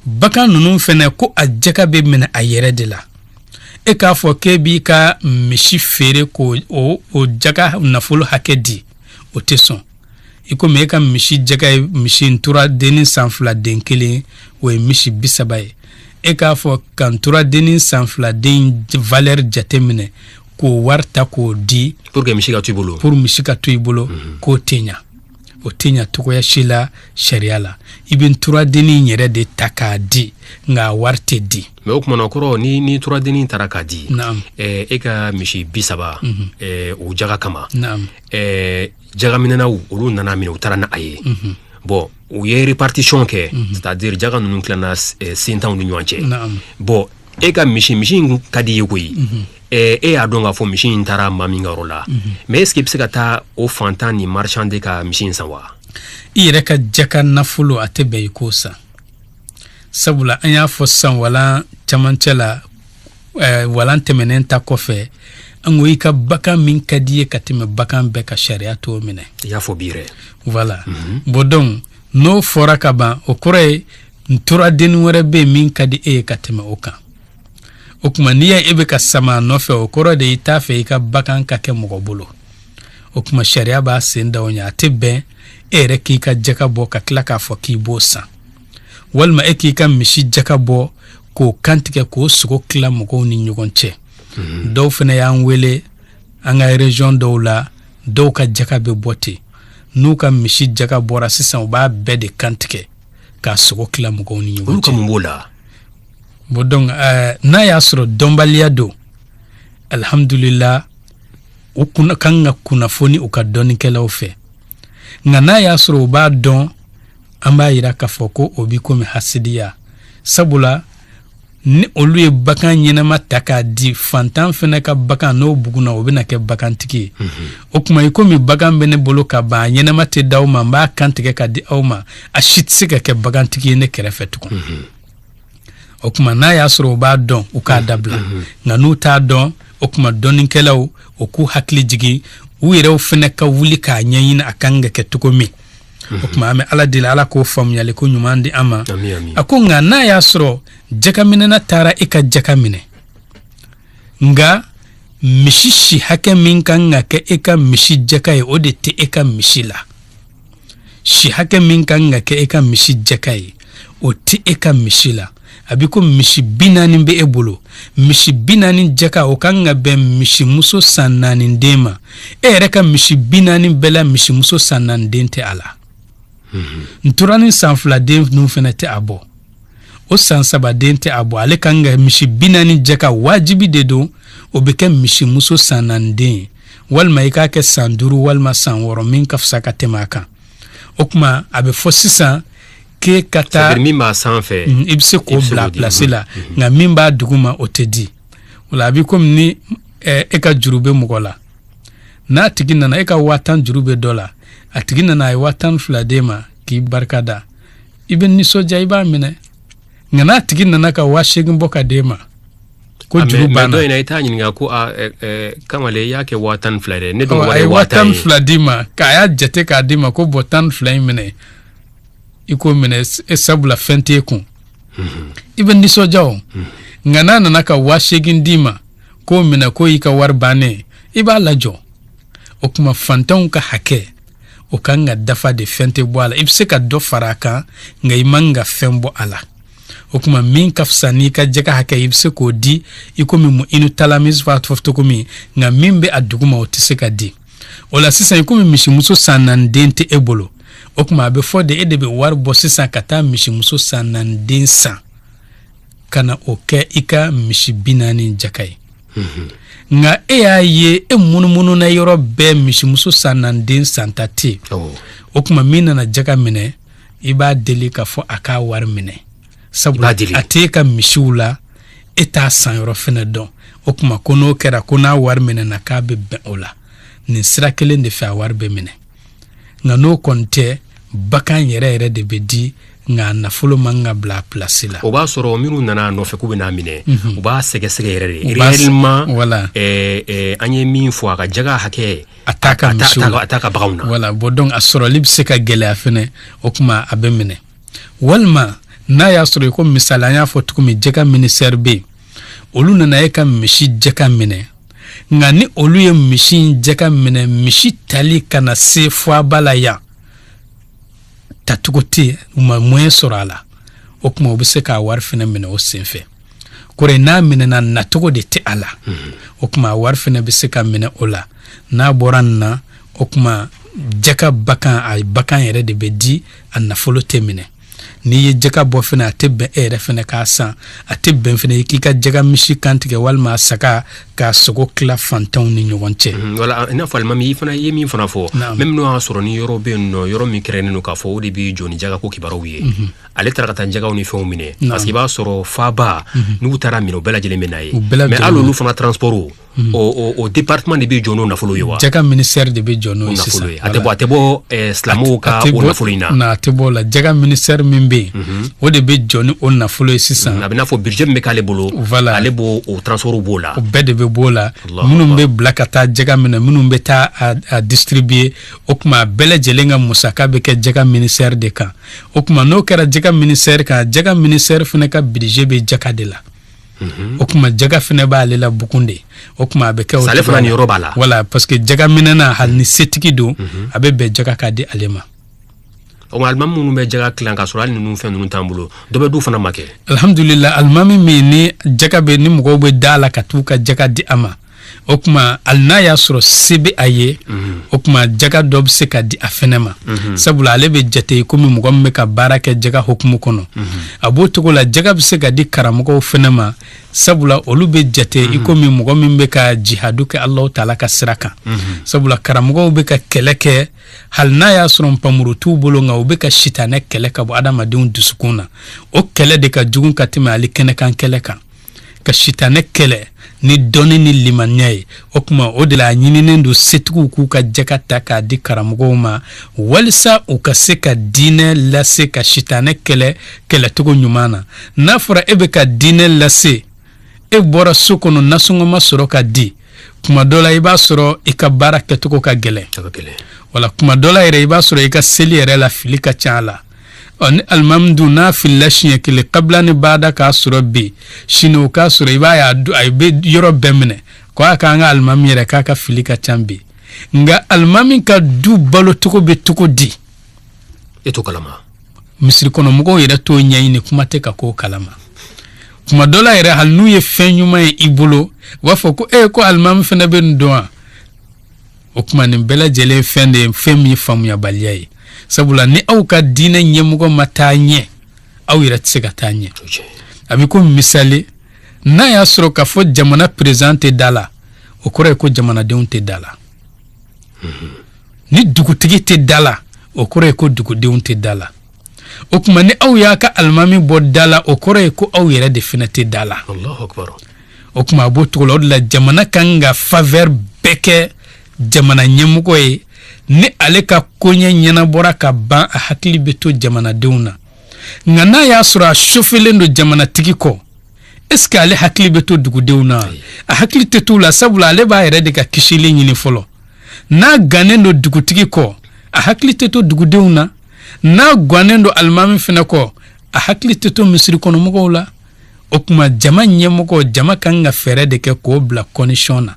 bagan ninnu fɛnɛ ko a jaga bɛ minɛ a yɛrɛ de la. E k'a fɔ k'e b'i ka misi feere k'o o jaga nafolo hakɛ di, o tɛ sɔn. I komi e ka misi jaga ye misi ntura denni san 2 den kelen, o ye misi 30 ye, e k'a fɔ ka ntura denni san 2 den valeur jate minɛ k'o wari ta k'o di pour que misi ka to i bolo, pour misi ka to i bolo, k'o tɛ ɲa, o tɛ ɲa cogoya si la sariya la. I bɛ nturadennin yɛrɛ de ta k'a di, nka a wari tɛ di. Mais o kumana kɔrɔ, ni turadennin taara k'a di, e ka misi 30, o jaga kama, jagaminɛnaw olu nana minɛ, u taara n'a ye. Bon, u ye répartition kɛ, c'est à dire jaga ninnu tilanna sentanw ni ɲɔgɔn cɛ. Bon, e ka misi in ka di i ye koyi, e y'a dɔn k'a fɔ misi in taara maa min ka yɔrɔ la, mais est ce que i bɛ se ka taa o fantan ni marchand de ka misi in san wa? I yɛrɛ ka jaka nafolo, a tɛ bɛn i k'o san, sabula an y'a fɔ san walan camancɛ la, walan tɛmɛnen ta kɔfɛ, an ko i ka bagan min ka di i ye ka tɛmɛ bagan bɛɛ ka, sariya t'o minɛ. I y'a fɔ bi yɛrɛ. Voilà. Bon, donc n'o fɔra ka ban, o kɔrɔ ye nturadennin wɛrɛ bɛ yen min ka di e ye ka tɛmɛ o kan. O tuma n'i y'a ye e bɛ ka sama a nɔfɛ, o kɔrɔ de i t'a fɛ i ka bagan ka kɛ mɔgɔ bolo. O tuma sariya b'a sen da o ɲɛ. A tɛ bɛn e yɛrɛ k'i ka jaka bɔ ka tila k'a fɔ k'i b'o san, walima e k'i ka misi jaka bɔ k'o kantigɛ k'o sogo tila mɔgɔw ni ɲɔgɔn cɛ. Dɔw fana y'an wele an ka région dɔw la, dɔw ka jaka bɛ bɔ ten, n'u ka misi jaka bɔra sisan, u b'a bɛɛ de kantigɛ k'a sogo tila mɔgɔw ni ɲɔgɔn cɛ. Olu ka mun b'o la? Bon, donc n'a y'a sɔrɔ dɔnbaliya don, alhamdulila, u kan ka kunnafoni u ka dɔnnikɛlaw fɛ. Nka n'a y'a sɔrɔ u b'a dɔn, an b'a yira k'a fɔ ko o bi komi hasidiya, sabula ni olu ye bagan ɲɛnama ta k'a di fantan fɛnɛ ka bagan, n'o bugunna, o bɛna kɛ bagantigi ye. O tuma i komi bagan bɛ ne bolo ka ban, a ɲɛnama tɛ d'aw ma, n b'a kantigɛ ka di aw ma, a si tɛ se ka kɛ bagantigi ye ne kɛrɛfɛ tugun. O tuma n'a y'a sɔrɔ u b'a dɔn, u k'a dabila. Nka n'u t'a dɔn, o tuma dɔnnikɛlaw o k'u hakili jigin, u yɛrɛw fɛnɛ ka wuli k'a ɲɛɲini a kan ka kɛ cogo min. O tuma an bɛ Ala deli, Ala k'o faamuyali ko ɲuman di an ma. A ko nka n'a y'a sɔrɔ jakaminɛna taara e ka jaka minɛ, nka misi si hakɛ min kan ka kɛ e ka misi jaka ye, o de tɛ e ka misi la. Si hakɛ min kan ka kɛ e ka misi jaka ye, o tɛ e ka misi la. A bɛ ko misi 40 bɛ e bolo, misi 40 jaka, o kan ka bɛn misimuso san 4 den ma. E yɛrɛ ka misi 40 bɛɛ la, misimuso san 4 den tɛ a la, nturanin san 2 den ninnu fana tɛ a bɔ. O san 3 den tɛ a bɔ. Ale kan ka misi 40 jaka, wajibi de don, o bɛ kɛ misimuso san 4 den ye, walima i k'a kɛ san 5 walima san 6, min ka fisa ka tɛmɛ a kan. O tuma a bɛ fɔ sisan k'e ka taa min b'a sanfɛ, i bɛ se k'o bila place la, nka min b'a duguma o tɛ di. O la a bɛ komi ni e ka juru bɛ mɔgɔ la, n'a tigi nana, e ka 10 000 juru bɛ dɔ la, a tigi nana a ye 12 000 d'e ma k'i barika da, i bɛ nisɔndiya, i b'a minɛ. Nka n'a tigi nana ka 8000 bɔ ka d'e ma ko juru banna, dɔ in na i t'a ɲininka ko a kamalen, i y'a kɛ 12 000 dɛ, ne dun wari ye 10 000 d'i ma, k'a y'a jate k'a d'i ma ko bɔn 12 in minɛ, i k'o minɛ, sabula fɛn t'e kun, i bɛ nisɔndiya o. Nka n'a nana ka 8000 d'i ma k'o minɛ k'o y'i ka wari bannen, i b'a lajɔ. O tuma fantanw ka hakɛ o kan ka dafa de, fɛn tɛ bɔ a la. I bɛ se ka dɔ fara a kan, nka i man ka fɛn bɔ a la. O tuma min ka fisa n'i ka jaka hakɛ, i bɛ se k'o di i komi Muinu Talamis b'a fɔ cogo min, nka min bɛ a duguma o tɛ se ka di. O la sisan, i komi misimuso san 4 den tɛ e bolo, o tuma a bɛ fɔ de e de bɛ wari bɔ sisan ka taa misimuso san 4 den san ka na o kɛ i ka misi 40 jaka ye. Nka e y'a ye e munumununa yɔrɔ bɛɛ, misimuso san 4 den santa tɛ yen. O tuma min nana jaka minɛ, i b'a deli k'a fɔ a k'a wari minɛ, sabula a t'e ka misiw la, e t'a san yɔrɔ fɛnɛ dɔn. O tuma ko n'o kɛra, ko n'a wari minɛna k'a bɛ bɛn o la. Nin sira kelen de fɛ a wari bɛ minɛ. Nka n'o kɔni tɛ, bagan yɛrɛ yɛrɛ de bɛ di, nka nafolo man ka bila a pilasi la. O b'a sɔrɔ minnu nana a nɔfɛ k'u bɛna a minɛ, u b'a sɛgɛsɛgɛ yɛrɛ de réellement. Voilà. An ye min fɔ, a ka jaga hakɛ a t'a ka misiw la, a t'a ka baganw na. Voilà, bon, donc a sɔrɔli bɛ se ka gɛlɛya fɛnɛ. O tuma a bɛ minɛ. Walima n'a y'a sɔrɔ i ko misali, an y'a fɔ cogo min, jaka ministère bɛ yen, olu nana e ka misi jaka minɛ. Nka ni olu ye misi in jaka minɛ, misi tali ka na se faaba la yan tacogo tɛ yen, u ma moyen sɔrɔ a la, o tuma u bɛ se k'a wari fɛnɛ minɛ o senfɛ. Kɔrɔ n'a minɛna, nacogo de tɛ a la, o tuma a wari fɛnɛ bɛ se ka minɛ o la. N'a bɔra nin na, o tuma jaka bagan, a bagan yɛrɛ de bɛ di, a nafolo tɛ minɛ. N'i ye jaka bɔ fɛnɛ, a tɛ bɛn e yɛrɛ fɛnɛ k'a san, a tɛ bɛn fɛnɛ i k'i ka jaka misi kantigɛ walima a saga k'a sogo tila fantanw ni ɲɔgɔn cɛ. Wala i n'a fɔ alimami, i fana i ye min fana fɔ, même n'o y'a sɔrɔ ni yɔrɔ bɛ yen nɔ, yɔrɔ min kɛrɛnnen don k'a fɔ o de bɛ jɔ ni jaka ko kibaruw ye, ale taara ka taa jagaw ni fɛnw minɛ, parce que i b'a sɔrɔ faaba n'u taara minɛ, u bɛɛ lajɛlen bɛ na ye, mais hali olu fana transport, o département de bɛ jɔ n'o nafolo ye wa? Jaka ministère de bɛ jɔ n'o ye sisan. A tɛ bɔ silamɛw ka o nafolo in na. A tɛ bɔ o la. Jaka ministère min bɛ yen, o de bɛ jɔ ni o nafolo ye sisan. A bɛ n'a fɔ budget min bɛ k'ale bolo. Voilà. Ale b'o o transport b'o la. O bɛɛ de bɛ b'o la. Minnu bɛ bila ka taa jaka minɛ, minnu bɛ taa a distribuer, o tuma a bɛɛ lajɛlen ka musaka bɛ kɛ jaka ministère de kan. O tuma n'o kɛra jaka ministère kan, jaka ministère fana ka budget bɛ jaka de la. O tuma jaga fana b'ale la bugun de. O tuma a bɛ kɛ o ale fana niyɔrɔ b'a la. Voilà, parce que jaga minɛna, hali ni setigi don, a bɛ bɛn jaga ka di ale ma. O alimami minnu bɛ jaga tilan k'a sɔrɔ hali ninnu fɛn ninnu t'an bolo, dɔ bɛ du fana ma kɛ. Alhamdulillah, alimami min ni jaga bɛ, ni mɔgɔw bɛ da la ka t'u ka jaga di a ma, o tuma hali n'a y'a sɔrɔ se bɛ a ye, o tuma jaga dɔ bɛ se ka di a fɛnɛ ma, sabula ale bɛ jate komi mɔgɔ min bɛ ka baara kɛ jaga hukumu kɔnɔ. A b'o cogo la, jaga bɛ se ka di karamɔgɔw fɛnɛ ma, sabula olu bɛ jate i komi mɔgɔ min bɛ ka jihadu kɛ Alahu taala ka sira kan, sabula karamɔgɔw bɛ ka kɛlɛ kɛ, hali n'a y'a sɔrɔ npanmuru t'u bolo, nka u bɛ ka sitanɛ kɛlɛ ka bɔ adamadenw dusukun na. O kɛlɛ de ka jugu ka tɛmɛ hali kɛnɛkan kɛlɛ kan, ka sitanɛ kɛlɛ ni dɔnni ni limaniya ye. O tuma o de la a ɲininen don setigiw k'u ka jaka ta k'a di karamɔgɔw ma, walisa u ka se ka diinɛ lase, ka sitanɛ kɛlɛ kɛlɛcogo ɲuman na. N'a fɔra e bɛ ka diinɛ lase, e bɔra so kɔnɔ, nasɔngɔ ma sɔrɔ ka di, kuma dɔ la i b'a sɔrɔ i ka baara kɛcogo ka gɛlɛn, wala kuma dɔ la yɛrɛ i b'a sɔrɔ i ka seli yɛrɛ la fili ka ca a la. Ɔ ni alimami dun n'a filila siɲɛ kelen, kabila ni baada k'a sɔrɔ bi, sini o k'a sɔrɔ, i b'a ye a bɛ yɔrɔ bɛɛ minɛ ko a k'an ka alimami yɛrɛ k'a ka fili ka ca bi. Nka alimami ka du balocogo bɛ cogo di? E t'o kalama. Misiri kɔnɔ mɔgɔw yɛrɛ t'o ɲɛɲini, kuma tɛ ka k'o kalama. Kuma dɔ la yɛrɛ, hali n'u ye fɛn ɲuman ye i bolo, u b'a fɔ ko e ko alimami fana bɛ nin dɔn wa? O tuma nin bɛɛ lajɛlen fɛn de ye, fɛn min ye faamuyabaliya ye, sabula ni aw ka diinɛ ɲɛmɔgɔ ma taa ɲɛ, Aw yɛrɛ tɛ se ka taa ɲɛ. A bɛ ko misali, n'a y'a sɔrɔ k'a fɔ jamana président tɛ da la, o kɔrɔ ye ko jamanadenw tɛ da la. Ni dugutigi tɛ da la, o kɔrɔ ye ko dugudenw tɛ da la. O tuma, ni aw y'a ka alimami bɔ da la, o kɔrɔ ye ko aw yɛrɛ de fana tɛ da la. O tuma, a b'o cogo la. O de la, jamana kan ka faveur bɛɛ kɛ jamana ɲɛmɔgɔ ye. Ni ale ka koɲɛ ɲɛnabɔra ka ban, a hakili bɛ to jamanadenw na. Nka n'a y'a sɔrɔ a sofelen don jamanatigi kɔ, est ce que ale hakili bɛ to dugudenw na? A hakili tɛ t'u la, sabula ale b'a yɛrɛ de ka kisili ɲini fɔlɔ. N'a gannen don dugutigi kɔ, a hakili tɛ to dugudenw na. N'a gannen don alimami fɛnɛ kɔ, a hakili tɛ to misiri kɔnɔmɔgɔw la. O tuma, jama ɲɛmɔgɔ, jama kan ka fɛɛrɛ de kɛ k'o bila condition na.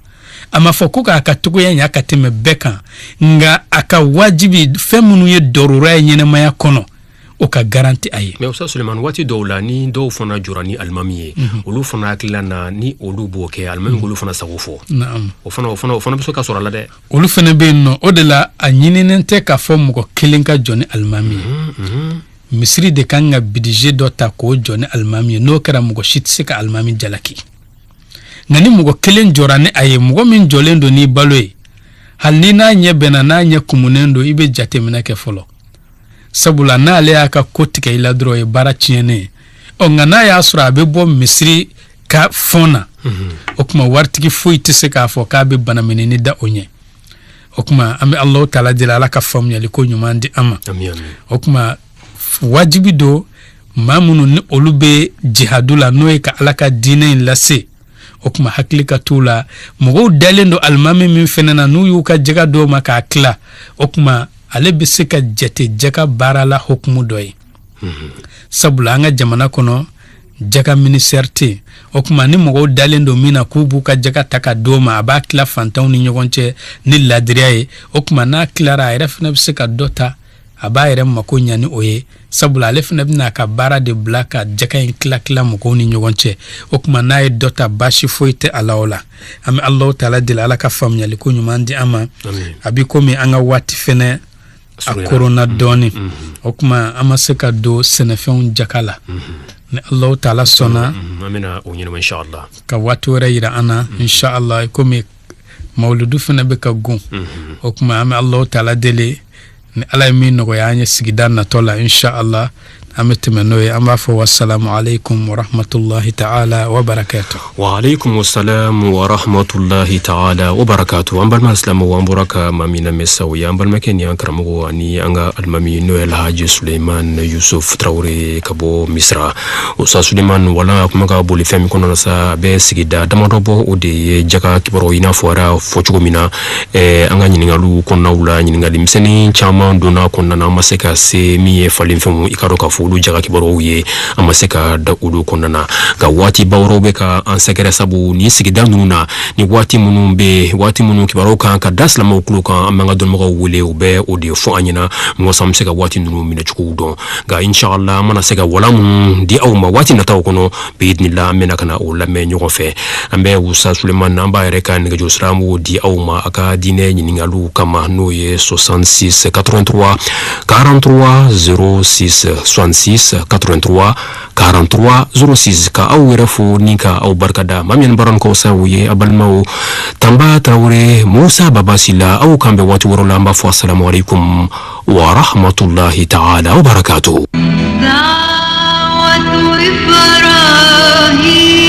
A ma fɔ ko k'a ka togoya ɲa ka tɛmɛ bɛɛ kan, nka a ka wajibi, fɛn minnu ye dɔrura ye ɲɛnɛmaya kɔnɔ, o ka garanti a ye. Mais Ustaz Sulemani, waati dɔw la, ni dɔw fana jɔra ni alimami ye, olu fana hakilila na, ni olu b'o kɛ, alimami k'olu fana sago fɔ. O fana bɛ se ka sɔrɔ a la dɛ. Olu fana bɛ yen nɔ. O de la, a ɲininen tɛ k'a fɔ mɔgɔ kelen ka jɔ ni alimami ye. Misiri de kan ka budget dɔ ta k'o jɔ ni alimami ye. N'o kɛra, mɔgɔ si tɛ se ka alimami jalaki. Nka ni mɔgɔ kelen jɔra ni a ye, mɔgɔ min jɔlen don n'i balo ye, hali ni n'a ɲɛ bɛnna, n'a ɲɛ kumunen don, i bɛ jateminɛ kɛ fɔlɔ, sabula n'ale y'a ka ko tigɛ i la dɔrɔn, o ye baara tiɲɛnen ye. Ɔ, nka n'a y'a sɔrɔ a bɛ bɔ misiri ka fɔn na, o tuma waritigi foyi tɛ se k'a fɔ k'a bɛ banaminɛni da o ɲɛ. O tuma, an bɛ Alahu taala deli, Ala ka faamuyali ko ɲuman di an ma. O tuma, wajibi don, maa minnu ni olu bɛ jihadu la, n'o ye ka Ala ka diinɛ in lase, o tuma hakili ka t'u la. Mɔgɔw dalen don alimami min fɛnɛ na, n'u y'u ka jɛgɛ d'o ma k'a tila, o tuma ale bɛ se ka jate jɛgɛ baara la hukumu dɔ ye, sabula an ka jamana kɔnɔ, jaka ministère tɛ yen. O tuma, ni mɔgɔw dalen don min na k'u b'u ka jaka ta ka d'o ma, a b'a tila fantanw ni ɲɔgɔn cɛ ni ladiriya ye. O tuma, n'a tilara, a yɛrɛ fana bɛ se ka dɔ ta, a b'a yɛrɛ mako ɲa ni o ye, sabula ale fana bɛna a ka baara de bila ka jaka in tila tila mɔgɔw ni ɲɔgɔn cɛ. O tuma, n'a ye dɔ ta, baasi foyi tɛ a la. O la, an bɛ Alahu taala deli, Ala ka faamuyali ko ɲuman di an ma. A bi komi an ka waati fɛnɛ a koronna dɔɔni, o tuma an ma se ka don sɛnɛfɛnw jaka la. Ni Alahu taala sɔnna An bɛna o ɲɛnabɔ, inshallah. ka waati wɛrɛ yira an na, inshallah. Komi mawuludu fɛnɛ bɛ ka gun, o tuma an bɛ Alahu taala deli, ni Ala ye min nɔgɔya an ye sigida natɔ la, inshallah, an bɛ tɛmɛ n'o ye. An b'a fɔ wasalamu aleykum wa rahmatulahi ta'ala wa barakatuh. Wa aleykum salam wa rahmatulahi ta'ala wa barakatuh. An balima silamɛw, an bɔra ka maa min lamɛn sa, o ye an balimakɛ ni an karamɔgɔ ani an ka alimami, n'o ye Alhaji Suleiman Yusuf Tarawele ka bɔ Misira. Ustaz Suleiman, wala kuma ka boli fɛn min kɔnɔ na sa, a bɛ sigida damadɔ bɔ, o de ye jaka kibaruyaw. I n'a fɔ a yɛrɛ fɔ cogo min na, an ka ɲininkaliw kɔnɔnaw la, ɲininkali misɛnnin caman donna kɔnɔna na, an ma se ka se min ye falenfɛnw, i ka dɔn k'a fɔ olu jaka kibaruyaw ye, an ma se ka da olu kɔnɔna na. Nka waatiba wɛrɛw bɛ ka an sɛgɛrɛ, sabu nin sigida ninnu na, ni waati minnu bɛ, waati minnu kibaruyaw kan ka da silamɛw tulo kan, an b'an ka dɔnnibagaw wele, u bɛ o de fɔ an ɲɛna mɔgɔ an bɛ se ka waati ninnu minɛcogow dɔn. Nka inshallah, an mana se ka wala minnu di aw ma waati nataw kɔnɔ, biidinila, an bɛna ka na o lamɛn ɲɔgɔn fɛ. An bɛ Ustaz Suleiman, an b'a yɛrɛ ka nɛgɛjuru sira, an b'o di aw ma a ka diinɛ ɲininkaliw kama, n'o ye 66 83 43 06, 66 83 43 06. Ka aw yɛrɛ fo ni ka aw barikada. Maa min baara kɔ sa, o ye a balimaw Tanba Tarawele, Musa Baba Sila. Aw kan bɛ waati wɛrɛ la. An b'a fɔ asalamu alaikum wa rahmatullahi ta'ala wa barakatuh. دعوة إبراهيم.